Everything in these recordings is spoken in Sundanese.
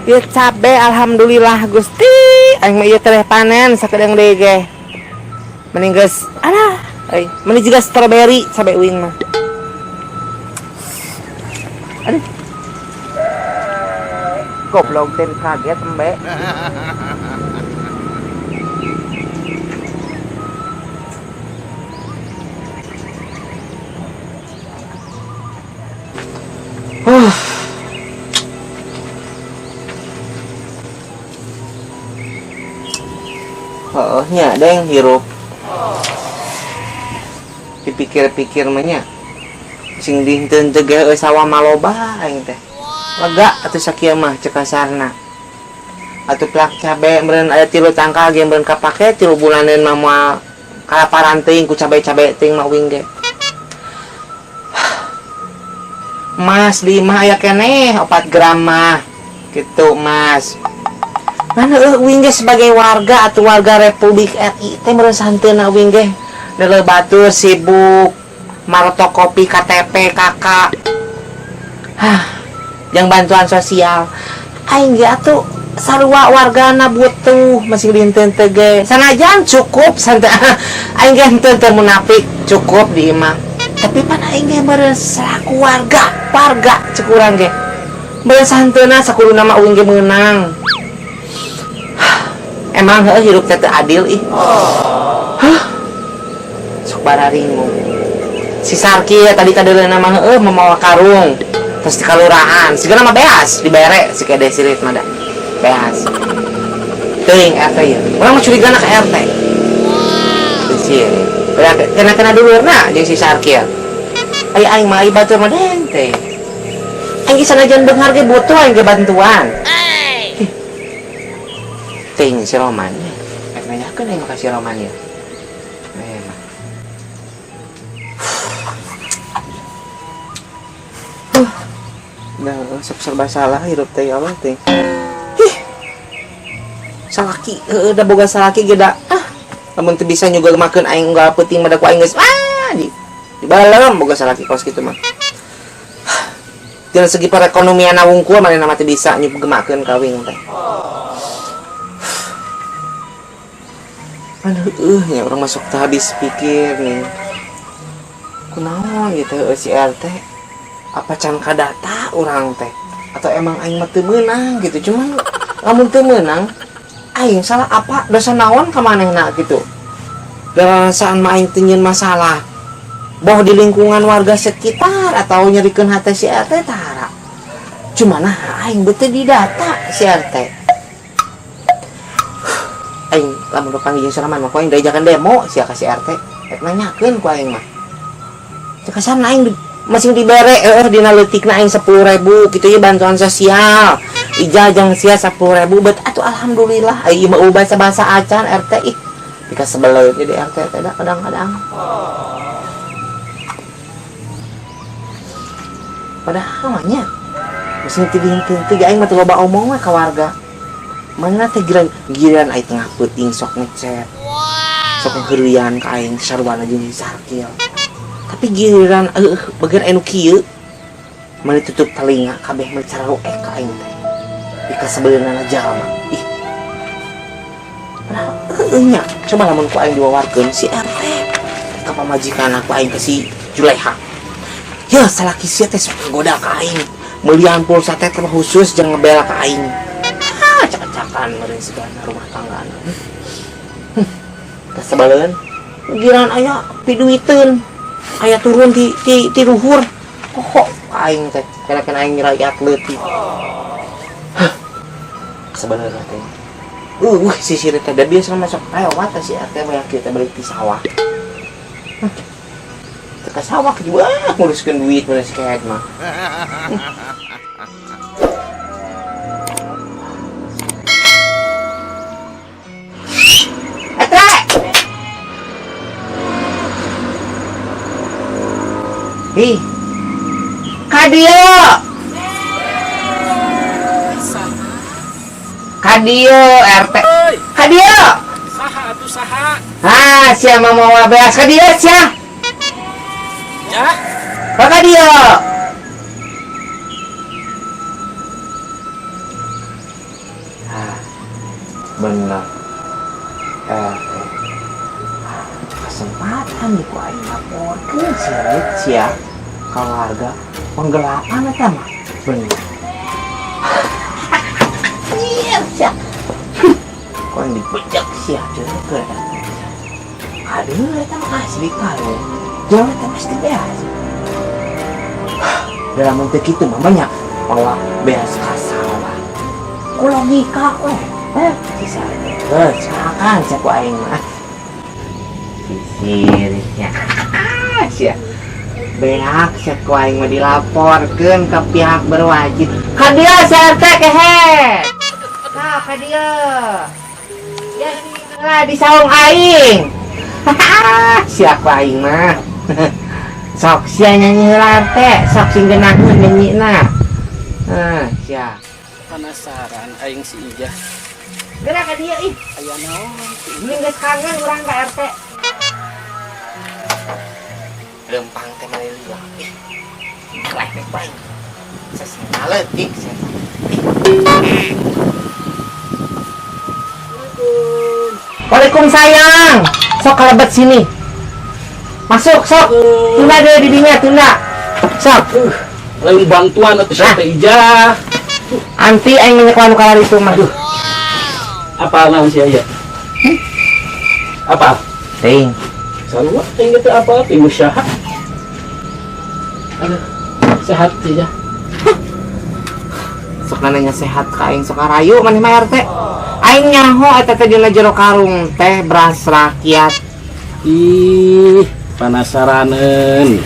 Ieu cabe alhamdulillah Gusti. Aing mah ieu teh panen sakedeung deui ge. Mending geus alah euy, mending juga strawberry cabe uing mah. Aduh. Goblok teh kaget embe. Oh, nya deng hirup. Dipikir-pikir mah nya. Sing dinten teh ge sawah maloba aing teh. Lega atuh sakieu mah cek kasarna. Atuh plak cabe meureun aya 3 tangkal ge meureun kapake 3 bulaneun mah moal kalaparan teuing ku cabe-cabe teuing mah uing ge. Mas di imah aya keneh 4 gram mah. Gitu Mas. Mana uing ge sebagai warga atau warga Republik RI teh meureun santeuna uing ge. Deuleu batur sibuk marotokopi KTP KK. Hah, yang bantuan sosial. Aing ge atuh sarua wargana butuh masih dinten teh ge. Sanajan cukup santai. Aing ge henteu teu munafik cukup di imah. Tapi pan aing ge meureun selaku warga, warga cek urang ge. Meureun santeuna sakuruna mah uing ge meunang. Emang heuh hirup teh teu adil ih. Hah? Sok bararingung. Si Sarki ya tadi kadeuleuna mah heuh mamawa karung. Terus di kalurahan, sigana mah beas dibere si kede sirit mah da. Beas. Teuing RT ieu. Urang mah curigana ka RT. Teu udah kena-kena dulurna jeung si Sarkir. Ai aing mah ai batur mah deng teh. Aing ge sanajan beunghar ge butuh aing ge bantuan. Teuing si Roman. Rek nanyakeun aing mah ka si Roman ieu. Mah. Nah, sok serba salah hirup teh ya Allah teh. Ih. Salaki heueuh da boga salaki ge da. Ah, lamun teu bisa nyuga makeun aing unggal peuting mah da ku aing geus ah di balem boga salaki kos kitu mah. Dina segi perekonomian wungkul manehna mah teu bisa nyugemakeun ka uing teh. Aduh, nya urang masuk teu habis pikir nih. Kunaon gitu heueuh si RT? Apa can kadata urang teh? Atau emang aing mah teu meunang gitu. Cuman lamun teu meunang aing salah apa dosa naon ka manehna gitu. Perasaan mah aing teu nyieun masalah. Boh di lingkungan warga sekitar atau nyerikeun hate si RT tara. Cuma nah aing beuteung didata si RT. Aing lamun panggil jeung Suraman mah ku aing diajakan demo sia ka si RT. Rek nanyakeun ku aing mah. Cek kasarna aing masih dibere dina leutikna aing 10.000 kitu ye bantuan sosial. Ijal jeung sia 10.000 bet atuh alhamdulillah aing mah eueuh basa-basa acan RT ih. Pika sebeleut jadi RT teh da kadang-kadang. Padahal mah nya masih teu dihenteu ge aing mah teu loba omong we ka warga. Mana teh giliran aing tengah peuting sok ngechat. Sok ngeureuyaan ka aing sarwana jeung si Sarkil. Tapi giliran bagian anu kieu meuli tutup telinga kabeh meuli cararuek ka aing teh. Pika sebeleunana jalma. Ih. Padahal heueuh nya coba lamun ku aing diwawarkeun si RT ka pamajikan ku aing ka si Juleha. Ya salaki sia teh sok ngagoda ka aing. Meulian pulsa teh khusus jeung ngebela ka aing. Ah, cak-cakan meureun sigana rumah tanggana. Kasebaleun. Giliran aya piduiteun. Aya turun ti luhur. Kok aing teh kena-kena aing rakyat leutik. Hah. Kasebaleun teh. Si sirit teh da biasa masuk lewat si RT mah kita balik di sawah. Hah. Teu ka sawah juga nguruskeun duit mun si kehed mah. Etre! Ih. Ka dieu. Ka dieu RT. Ka dieu. Saha atuh saha? Ah, sia mah mawa beas ka dieu sia. Ya. Ka dieu. Bener. RT. Kesempatan nih ku aing laporkeun sirit sia ka warga penggelapan eta mah. Bener. Iya sia. Kok dibejek sia jeung eta. Aduh, eta mah asli karung. Jangan eta pasti beas. Dalam bentuk itu mah banyak bawa beas ka sawah. Ku logika we. Sisa teh. Silakan sia ku aing mah. Sisirnya. Sia. Beak sia ku aing mah dilaporkeun ke pihak berwajib. Ka dieu sia teh kehe. Nah, ka dieu. Ya lah di saung aing. Siapa aing mah. Sok sia nyanyi heula teh, sok sing geunaheun nyanyina. Hah, sia. Penasaran aing si Ijah. Geura ka dieu ih. Aya naon si Ini geus kangen urang ka RT. Lempang teh mah liwat. Ih. Kelek bae. Sesena leutik sia. Waalaikumsalam. Sok kalebet sini. Masuk, sok. Tunda deh didinya, tunda. Sok. Lain bantuan atuh sia teh Ijah. Anti aing nanya nu kalar itu mah. Duh. Apa naon sia ya? Apa? Ting. Sarua ting teh apa ting usaha. Aduh, sehat sih ya. Sok nanya sehat ka aing sok rayu maneh mah RT. Aing nyaho eta teh dina jero karung teh beras rakyat. Ih, panasaraneun.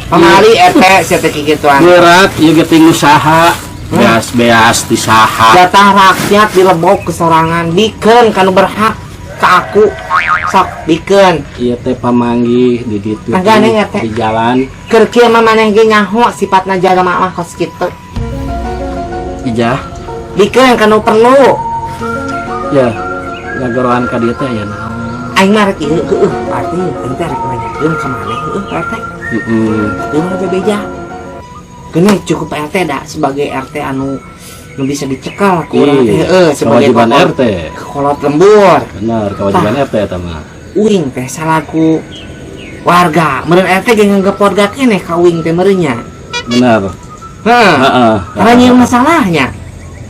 Pamali RT sia teh kikituan. Berat ieu ge ting usaha. Beas-beas di saha. Jatah rakyat dilebok ke sorangan, bikeun kanu berhak ke aku. Sok bikeun. Ieu teh pamanggih di ditu di jalan. Keur kieu mah maneh ge nyaho sifatna jalma mah kos kitu. Ijah. Bikeun kanu perlu. Ya, ngagoroan ka dieu teh aya naon? Aing mah rek ieu heueuh, berarti aing teh rek nanyakeun ka maneh heueuh Pak RT. Heeh. Ieu mah bebeja. Geuna cukup Pak RT da sebagai RT anu nu bisa dicekal ku urang teh heueuh sebagai kewajiban RT. Kolot lembur. Bener, kewajiban RT eta mah. Uing teh salaku warga, meureun RT ge nganggep warga keneh ka uing teh meureun nya. Bener. Heeh. Heeh. Tara nyeun masalahnya.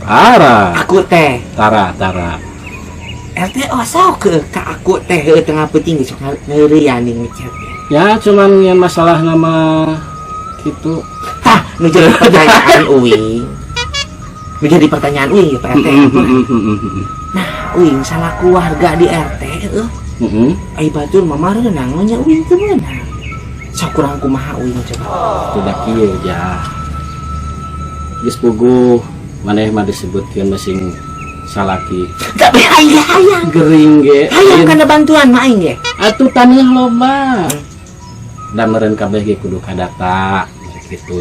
Tara. Aku teh. Tara, tara. RT osok ke ka aku teh heueuh tengah peuting sok ngeureuyan ning ngechat. Ya cuman yang masalah nama gitu. Tah, nu jadi pertanyaan uing. Nu jadi pertanyaan uing ya Pak RT. Nah, uing salaku warga di RT heueuh. Heeh. Ai batur mah mareunang nya uing teu meunang. Sok kurang kumaha uing coba. Tidak kieu ja. Geus puguh maneh mah disebutkeun masing salaki. Tapi hayang gering ge. Hayang kana bantuan mah aing ge. Atuh taneuh loba. Da meureun kabeh ge kudu kadata gitu.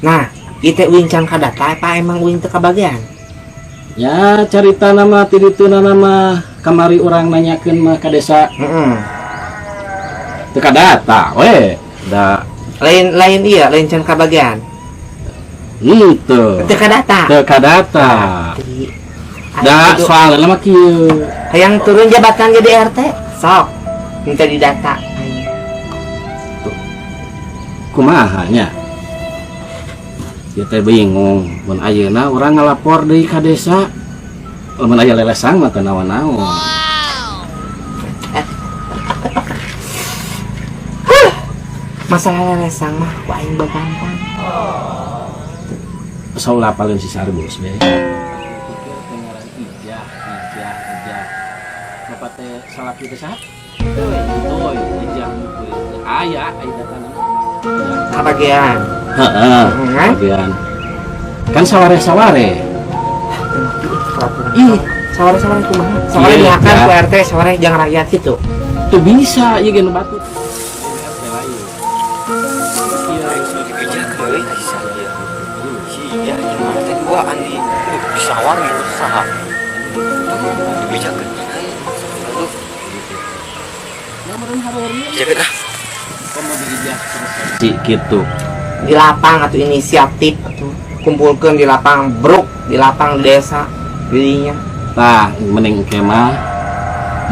Nah, ieu teh uing can kadata apa emang uing teu kabagian? Ya carita nama ti dituna nama kamari urang nanyakeun mah ka desa. Heeh. Teu kadata we. Da lain iya, lain can kabagian. Henteu. Teu kadata. Teu kadata. Da soalna mah kieu. Hayang turun jabatan jadi RT, sok minta didata. Kumaha nya? Ieu teh bingung, mun ayeuna urang ngalapor deui ka desa. Lamun aya lelesang mah teu naon-naon. Masalah lelesang mah ku aing bagampang. Saula paling si Sarbus be. Pikir teh ngaran Ijah, Ijah, Ijah. Bapak teh salaki teh saha? Toy, Ijah aya aya datana. Kabagian. Heeh, kabagian. Kan saware-saware. Ih, saware-saware kumaha? Saware dihakan ku RT, saware jangan rakyat gitu. Tuh bisa ieu ge nu batu. Sawar gitu saha. Dibejakeun. Jaga dah. Si gitu. Di lapang atau inisiatif atau kumpulkan di lapang bruk, di lapang desa dirinya. Tah mending engke mah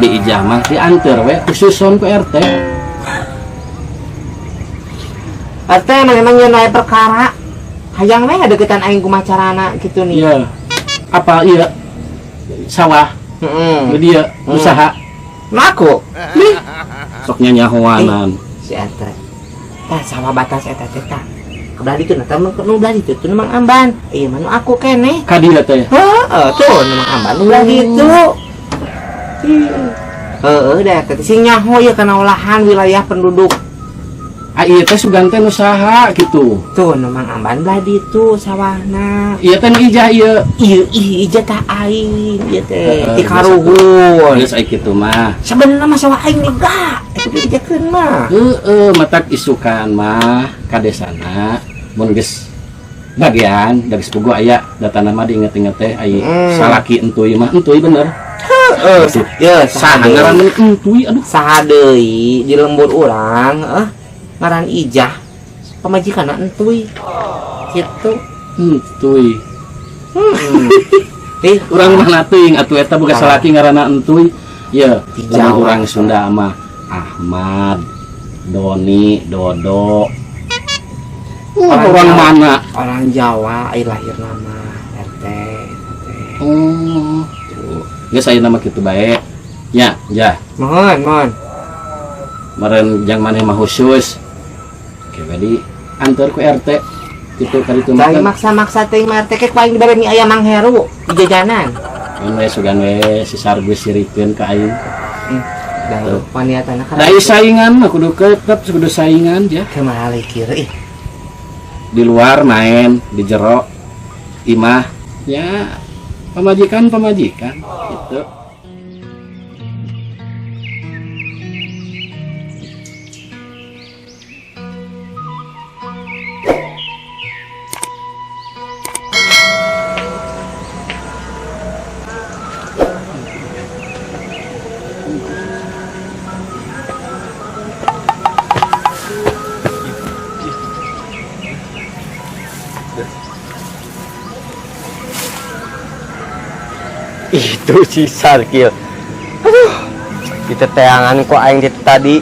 di Ijah mah dianteur we khususon ku RT. RT emang nyeun aya perkara. Hayang we ngadeukeutan aing kumaha carana kitu nih. Iya. Apa iya? Sawah. Heeh. Jadi ya usaha. Ngaku. Nih. Sok nyanyahoanan. Si RT. Tah sawah batas eta teh tah. Kebelah ditu na tah nu belah ditu tuh Mang Amban. Ieu mah nu aku keneh. Ka dieu teh. Heeh, tuh nu Mang Amban nu belah ditu. Heeh, da teh sing nyaho ieu kana olahan wilayah penduduk. Ah ieu teh sugan teh nu saha kitu. Tuh nu Mang Amban belah ditu sawahna. Ieu teh nu Ijah ieu. Ieu ih Ijah tah aing ieu teh ti Heeh, karuhun. Geus ai kitu mah. Sebenarnya mah sawah aing lega. Itu diijakeun mah. Heeh, matak isukan mah ka desana mun geus bagian da geus puguh aya datana mah diinget-inget teh ai salaki entuy mah entuy bener. Heeh, ye saha saha ngaran entuy aduh. Saha deui di lembur urang ngaran Ijah pamajikanna entuy. Kitu. Entuy. Ih, urang mah teuing atuh eta boga salaki ngaranna entuy. Ye, lamun urang Sunda mah Ahmad, Doni, Dodo. Orang mana? Orang Jawa, ai lahir nama RT. Oh, tuh. Geus aya nama kitu bae. Nya, ja. Mohon, mohon. Meren jang maneh mah khusus. Oke, di antar ku RT kitu ka ditu mah. Maksa-maksa teuing mah RT ke paling dibere mie ayam Mang Heru di jajanan. Mun we sugan we si Sargus sirikeun ka aing. Da paniatana ka. Da saingan mah kudu tetep kudu saingan ja. Kumaha kieu ih. Di luar main, di jero imah ya pamajikan gitu. Itu si Sarkil. Aduh, diteteangan kok aing gitu tadi.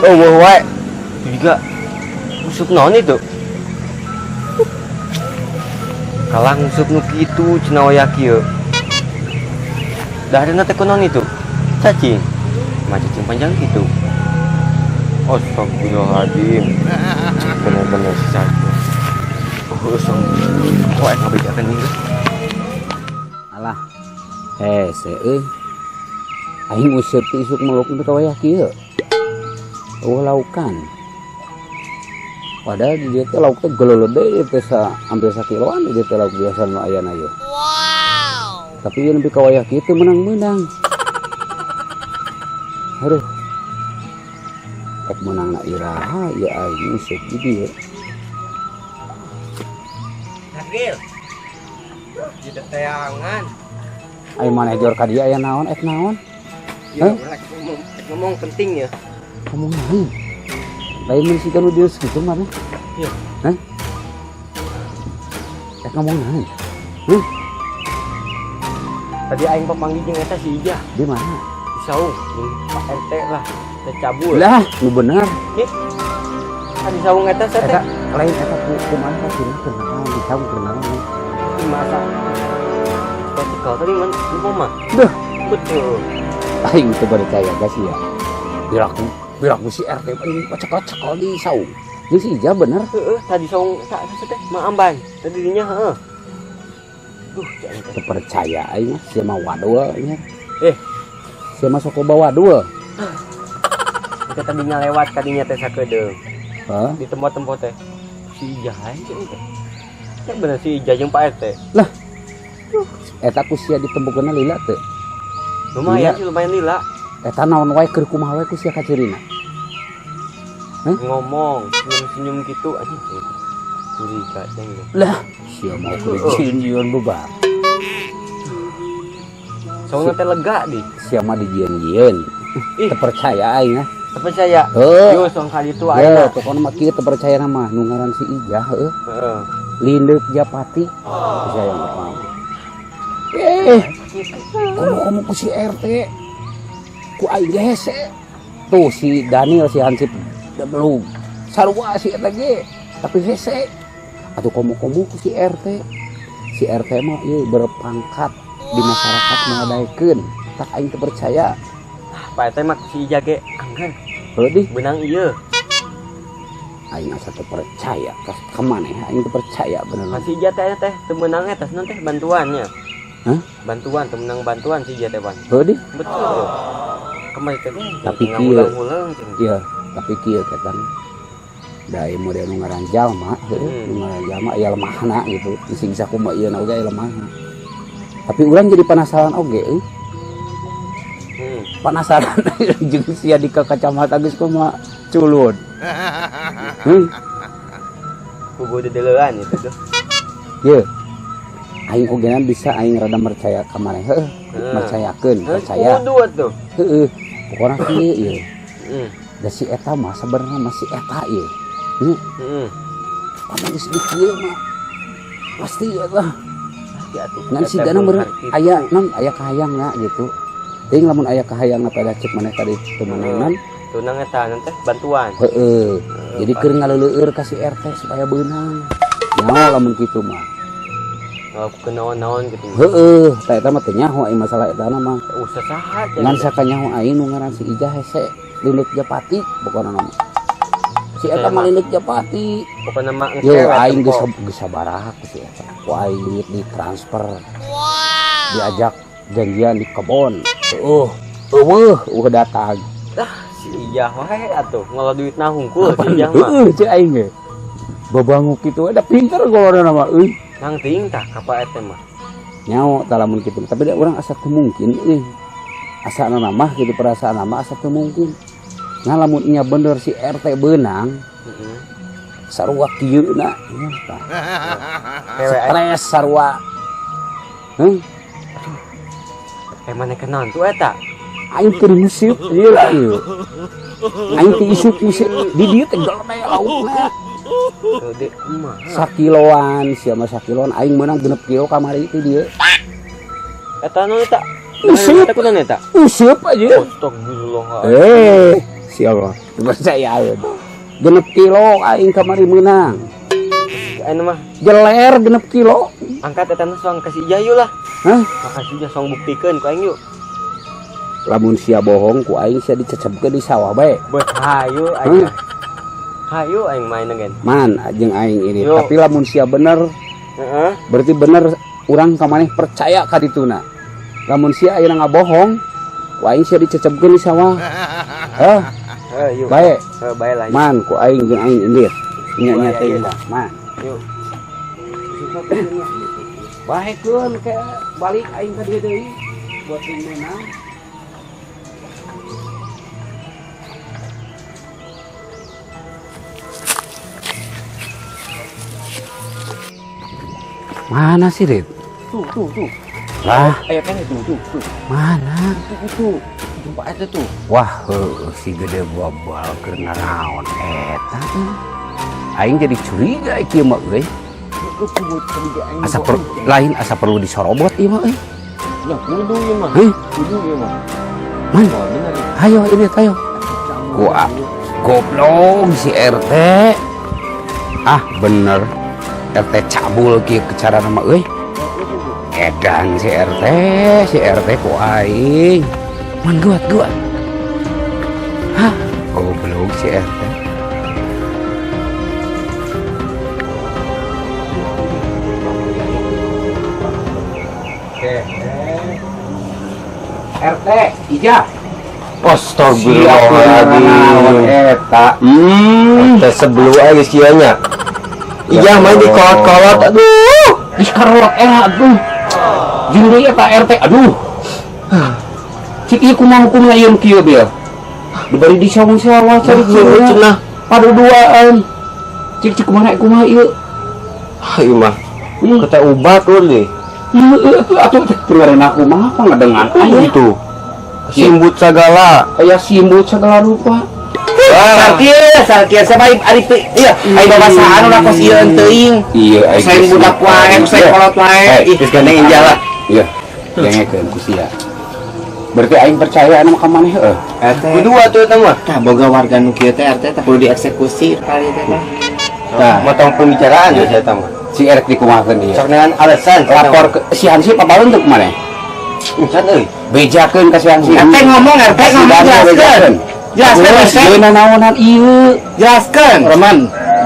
Oh, wae. Juga usuk naon itu? Kalah ngusuk nu kitu cenah waya kieu. Dahareuna teh kunaon itu? Cacing. Mah cacing panjang gitu. Astagfirullahaladzim. Bener-bener si Sarkil. Oh, sok. Kok aing ngabejakeun ieu? Alah. Hese euy. Aing useup teh isuk meluk teh ka wayah kieu. Eueuh laukan. Padahal di dieu teh lauk teh gelelede ieu teh hampir sakiloan di dieu teh lauk biasa nu ayana ieu. Wow. Tapi ieu nepi ka wayah kieu teu meunang-meunang. Aduh. Rek meunangna iraha ieu aing useup di dieu. Sarkil. Di teteangan. Ayo mana jor ka dia aya naon ek naon? Hah? Ngomong penting ya. Ngomong naon? Lain mun si kanu dieu kitu mah. Iya. Hah? Ek ngomong naon? Hah? Tadi aing papanggih jeung eta si Ijah. Di mana? Di saung, jeung Pak RT lah. Teh cabul. Lah, nu bener. Ih. Di saung eta teh. Eta lain eta kumaha kira keur naon di saung keur naon? Di masa kau tadi man lupa mah. Duh, betul. Aing teu percaya guys ya. Biraku si RT ini pacekal-cekal di saung. Jeung si Ijah bener. Heeh, tadi saung teh Mang Amban. Tadi dinya heeh. Duh, teu percaya aing sia mah wadul nya. Sia mah sok loba wadul. Kita tadinya lewat tadinya teh sakedeung. Hah? Di tempat-tempat teh si Ijah aing teh. Teh bener si Ijah jeung Pak RT. Lah. Eta ku sia ditempukeunna lila teu? Lumayan sih, lumayan lila. Eta naon wae keur kumaha wae ku sia kacirina? Hah? Ngomong, senyum-senyum gitu anjing. Curiga teh. Lah, sia mau dijieun-jieun bebab. Soalnya teh lega di. Sia mah dijieun-jieun. Teu percaya aing ah. Teu percaya? Heuh. Yo song ka ditu aing. Heuh, pokona mah kieu teu percaya mah nu ngaran si Ijah heuh. ' Lindeuk Japati. Bisa yang apa? Komo-komo ku si RT. Ku aing ge hese. Tuh si Daniel si Hansip belum. Sarua si eta ge, tapi hese. Atuh komo-komo ku si RT. Si RT mah ieu berpangkat di masyarakat ngadaekeun. Tak aing teu percaya. Ah, Pak RT mah si Ija ge angger. Heuh di. Beunang ieu. Aing asa teu percaya ka maneh aing teu percaya bener. Ka si Ija teh teh teu meunang eta teh bantuannya. Hah? Bantuan teu meunang bantuan si Ija teh pan. Heuh di. Betul. Kemarin teh tapi kieu. Iya, tapi kieu ketan. Da ieu model nu ngaran jalma, heuh, nu ngaran jalma aya lemahna gitu. Sing sakumaha ieu na oge aya lemahna. Tapi urang jadi penasaran oge euy. Penasaran jeung sia di kacamata geus kumaha culun. Kubu dedeleuan itu tuh. Ye. Aing ogenan bisa aing rada percaya ka maneh heuh. Percayakeun, percaya. Kudu atuh. Heeh. Pokona kieu ieu. Da si eta mah sabenerna mah si eta ieu. Heeh. Lamun geus di kieu mah pasti eta. Ngan sigana meureun aya non aya kahayangna gitu. Teuing lamun aya kahayangna pada cek maneh tadi teu meunangan. Tunang eta teh bantuan. Heeh. Jadi keur ngaleueur ka si RT supaya beunang. Nyaho lamun kitu mah. Aku kenaon-naon gitu. Heeh, tah eta mah teu nyaho aing masalah eta mah. Usah saha ngan sakanyaho aing nu ngaran si Ijah hese Linduk Japati pokona mah. Si eta mah Linduk Japati. Pokona mah yo aing geus geus sabaraha ku si eta. Ku aing duit ditransfer. Diajak janjian di kebon. Heuh, eueuh eueuh datang. Dah si Ijah wae atuh ngolo duitna hungkul si Ijah mah. Heueuh cek aing ge. Babangu kitu ada pinter golona mah euy. Nang teuing tah ka Pak RT mah. Nyaho tah lamun kitu tapi da urang asa teu mungkin euy. Asana mah kitu perasaan mah asa teu mungkin. Nah lamun nya bener si RT beunang. Heeh. Sarua kieu na nya tah. Stres sarua. Heuh. Eh maneh kenaon tuh eta? Aing keur nguseup ieu lah ieu. Aing teh isuk nguseup di dieu teh gede laukna. Gede kumaha? Sakiloan sia mah sakiloan aing meunang 6 kilo kamari teh dieu. Eta naon eta? Useup. Eta kunaon eta? Useup aja. Astagfirullah. Sia mah teu percaya aing. 6 kilo aing kamari meunang. Anu mah jeler 6 kilo. Angkat eta mah soang ka si Ijah yeuh lah. Hah? Maka si Ijah soang buktikeun ku aing yuk. Lamun sia bohong ku aing sia dicecebkeun di sawah bae. Beut hayu aing. Hayu aing main gen. Man jeung aing ini. Yo. Tapi lamun sia bener, heeh. Berarti bener urang ka maneh percaya ka dituna. Lamun sia ayeuna ngabohong, ku aing sia dicecebkeun di sawah. Heh. Heh, yuk. Bae. Heh, bae lah. Man ku aing jeung aing indit. Nya nya teh mah. Man. Yuk. Baekeun ke balik aing ka dieu deui buat meunang. Mana sih, Rit? Tuh, tuh, tuh. Lah. Ayo kan itu, tuh, tuh. Mana? Tuh, tuh, tuh. Jumpa aja tuh. Wah, heueuh si gede bobol keur ngaraon eta. Aing jadi curiga ieu mah euy. Asa lain asa perlu disorobot ieu mah euy. Ya, kudu ieu mah. Heuh. Kudu ieu mah. Man. Ayo ini ayo. Gua goblok si RT. Ah, bener. RT cabul kieu cara nama euy. Edan si RT ku aing. Man guat guat. Hah, goblok si RT. RT, Ijah. Astagfirullahaladzim. Eta. Teh sebelum aja geus kieu nya. Ijah mah di kolot-kolot aduh. Di karolot era aduh. Jeung deui eta RT aduh. Cik ieu kumaha hukumna ieu nu kieu bil. Dibari di sawang-sawah cari cenah. Paduduaan. Cik cik kumaha kumaha ieu? Ah ieu mah. Kata ubat lu deh. Heeh atuh teh ngaranna kumaha apa ngadengan aing gitu. Simbut sagala. Aya simbut sagala rupa. Sarkieu, sarkieu sabab ari ieu ai babasaan ulah kos ieu teuing. Iya, ai saing budak wae, saing kolot wae. Ih, geus gandeng injah lah. Iya. Dengekeun ku sia. Berarti aing percaya anu ka maneh heuh. RT. Kudu atuh eta mah. Tah, boga warga nu kieu teh, RT teh kudu dieksekusi kali teh teh. Tah. Motong pembicaraan ya saya mah. Si erek dikumahakeun ieu? Sok dengan alasan. Lapor ke si Hansip apa untuk maneh? Can euy. Bejakeun ka si Hansip. RT ngomong, RT ngomong, jelaskeun. Jelaskeun, RT. Ieu naonan ieu? Jelaskeun. Roman,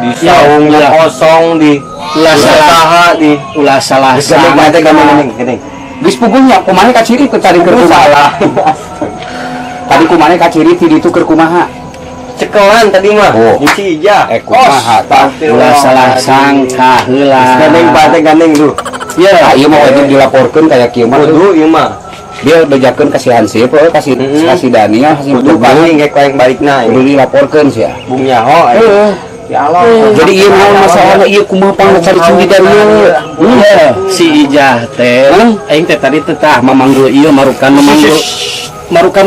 Di saungnya kosong di ulah salah, saha di ulah salah Geus gandeng sangka. teh gandeng gandeng. Geus puguhnya kumaha kaciri ke cari keur kumaha? Salah. Tadi kumaha kaciri ti ditu keur kumaha? Cekelan tadi mah. Oh. Di si Ija. Eh, kumaha tah? Ulah salah sangka heula. Gandeng teh gandeng tuh. Ya, Ah, ieu mah wajib dilaporkeun kayak kieu mah. Kudu ieu mah. Dia bejakeun ka si Hansip, oh, ka si ka si Daniel, ka si Kudu Teguh. pasti ngek yang balikna. Kudu dilaporkeun sih ya. Bung nyaho. Heeh. Ya Allah. Jadi ieu naon masalahna ieu, kumaha pang cari cing di dieu? Iya, si Ijah teh, aing teh tadi teh tah mamanggul ieu marukan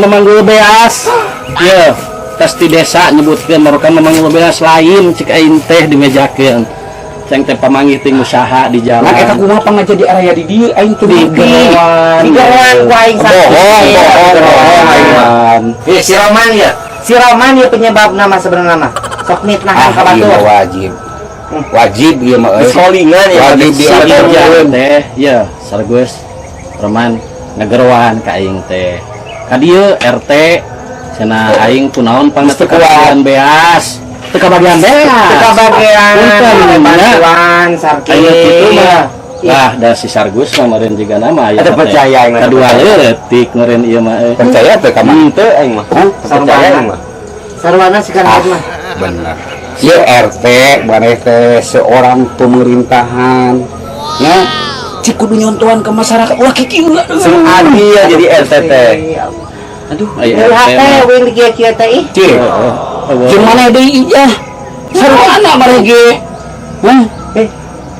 mamanggul beas. Ieu, tas di desa nyebutkeun marukan mamanggul beas lain cek aing teh dimejakeun. Ceng teh pamanggih ting usaha di jalan. Nah, eta kumaha pang jadi area di dieu aing teu Di ngerti. geroan. Di geroan ku aing sakit. Bohong, bohong, bohong aing mah. Eh, si Roman ya. Si Roman ya penyebab nama sebenarnya mah. Sok mitnah Ah, ka ieu batur. mah wajib. Wajib ieu mah euy. Sekolingan ya. Wajib Si Ijah dilaporkeun. teh, ya, sargus Roman ngegeroan ka aing teh. Ka dieu RT cenah aing kunaon pang Geus teu teu kuat. kabagian beas. Teu kabagian beas. Teu kabagian Punten, bantuan Ayo kitu sarki. mah. Lah, da si Sargus mah meureun jiga nama aya. Ada percaya aing mah. Kadua leutik meureun ieu mah euy. Percaya teu ka maneh? Henteu aing mah. Hah? Percaya aing mah. Sarwana si kan mah. Bener. Ieu RT maneh teh seorang pemerintahan ya. Cik kudu nyontohan ke masyarakat ulah kikieu. Sing adil ya jadi RT teh. Aduh, aya Nyeri RT hate mah. wing di kieu-kieu teh ih. Cik, jeung maneh deui ijah. Sarwana maneh ge. Hah? Eh,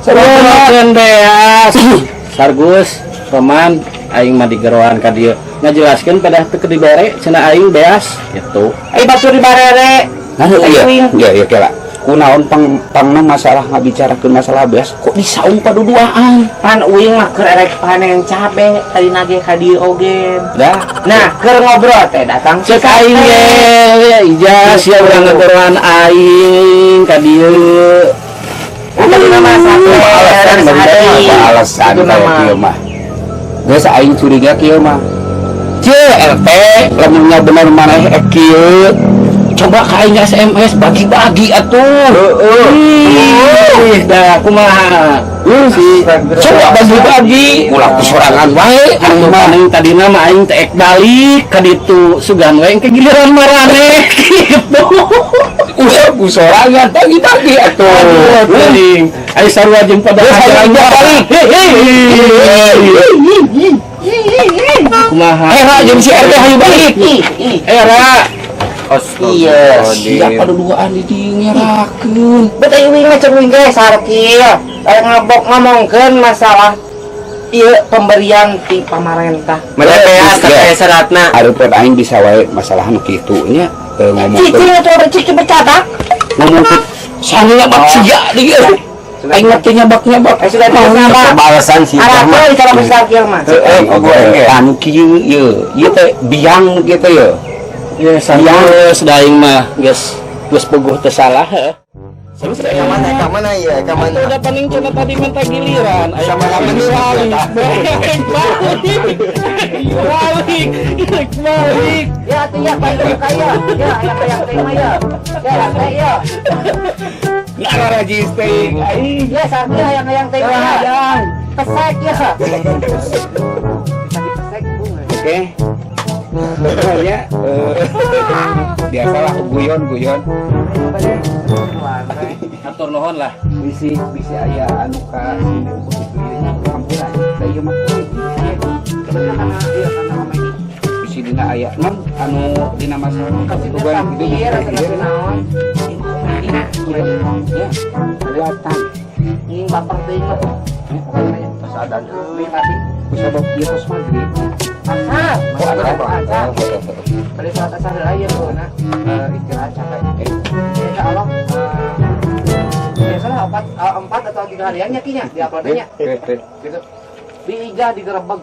Sarwana beas. Sargus, Roman, aing mah digeroan ka dieu. Ngajelaskeun pada teu dibere cenah aing beas gitu. Ai batur di barere. Nah, iya, iya, iya, kela. Kunaon pang pangna masalah ngabicarakeun masalah beas kok disaung paduduaan? Pan uing mah keur erek panen cabe tadi nage ka dieu oge. Dah. Nah, keur ngobrol teh datang si Cek aing ge, ya ijah sia urang ngegeroan aing ka dieu. Tadi nama satu Alasan sehari. apa alasan Itu kayak nama. kieu mah? Geus aing curiga kieu mah. Ceu RT, lamunnya bener maneh ek kieu. Coba ka aing SMS bagi-bagi atuh. Heeh. Ih, dah kumaha? Si coba bagi-bagi ulah kesorangan wae Atuh anu mah. paling tadina mah aing teh ek balik ka ditu sugan we engke giliran maraneh gitu. Ulah kusorangan bagi-bagi atuh. Aduh, teuing. Ai sarua jeung pada Geus aing balik. Kumaha? Era jeung si RT hayu balik. Ih, ih. Era. Iya. Siapa duduaan di dieu ngerakeun. Bet ai uing mah cek uing ge sarkil. Aya ngabok ngomongkeun masalah ieu pemberian ti pamarentah. Mere beas Iya. teh seratna. Arupen aing bisa wae masalah nu kitu nya teu ngomongkeun Cicing atuh cicing bercadak. Ngomongkeun sange nyabak sia deui. Aing mah teu nyabak-nyabak. Eh, sudah tidak nyabak. Balasan sih. Arah kalau sarkil mah. Heeh, Oke, anu kieu ieu. Ieu teh biang gitu ya. Ya, geus da aing mah geus geus puguh teu salah heuh. Ka mana ka mana ya ka mana? Udah paling cenah tadi minta giliran. Ayo Sama-sama balik. Balik. Balik. Balik. Ya atuh ya paling kaya. Ya aya aya teh mah ya. Ya teh ya. Ngararajis teh aing. Ya sarkil hayang-hayang teh mah ya. Pesek ya. Bisa dipesek bunga. Oke. Ya, biasalah guyon-guyon. Atur nuhun lah. Bisi bisi aya anu ka sini itu ieu nya hampura. Da ieu mah Karena iya karena komedi. Bisi dina aya non anu dina masalah Kasih kebutuhan hidup tampir atau naon. Ya, buatan. Ini baper teuing mah. Pokoknya Tos adan. Beli pati. Kusabab ieu tos maghrib. Asar. Oh, ada apa? Asar. Beli sholat asar heula ieu pokona. Istirahat capek. Insya Allah biasalah 4, 4 atau 3 harian nya kinya di uploadnya. Oke, Gitu. Di Ijah digerebek.